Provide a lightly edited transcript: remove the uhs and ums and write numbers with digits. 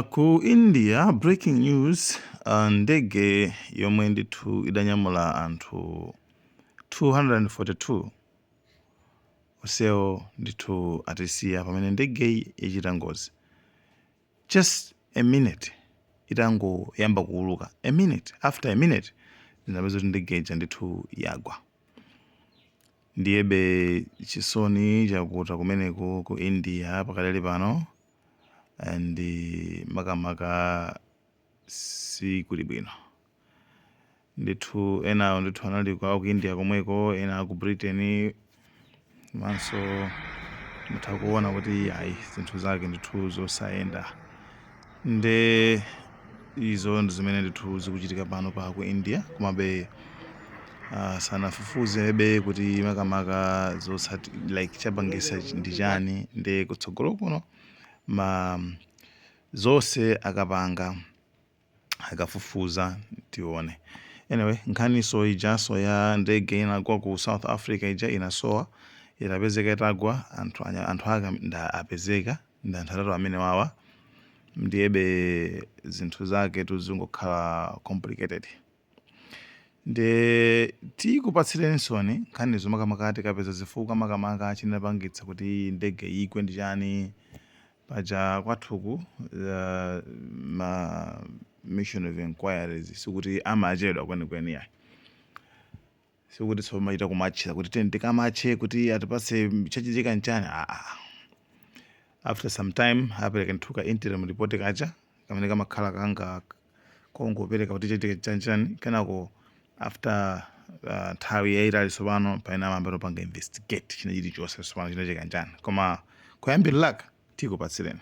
Ku India, breaking news, ndege yomwe ndithu idanyamula anthu 242 onsewo ndithu atisiya pamene ndegeyi yachita ngozi. Just a minute itangoyamba kuuluka, a minute after a minute zinapeza kuti ndege ija ndithu yagwa. Ndiyebe chisoni chakuta kumeneko ku India pakadali pano, and makamaka sikuli bwino ndithu. Enawo ndithu anali ku India komweko, ena aku Britain manso. Mutha kuona kuti ayi, zinthu zake ndithu zosayenda. Nde izo ndi zimene ndithu zikuchitika pano pa ku India. Komabe sanafufuzebe kuti makamaka zotsati like chapangisa ndi chani. Nde kutsogolo kuno ma zonse akapanga, akafufuza, tione. Anyway, nkhaniso ijaso ya ndege inagwa ku South Africa ija inasowa, itapezeka itagwa, anthu anthu ake nda apezeka ndi anthu atatu amene wawa. Ndiyebe zinthu zake tuzingokhala complicated. Nde tikupatsirensoni nkhanizo makamaka tikapeza zifukwa, makamaka chinapangitsa kuti ndege igwe ndi chani. Paja kwathuku ma mission of inquiries sikuti amachedwa kwenikweni yayi, sikuti somachita kumatchera kuti teni tikamatche kuti atipatse chachitika nchani. Aa, after some time apereka ndithu ka interim report kacha kamene kamakhala kanga kongopereka kuti chachitika chanchani. Kenako after nthawi yayitali tsopano pamene amayamba kupanga investigate china chilichonse tsopano chinachitika nchani. Koma kuyambirira tikupatsireni.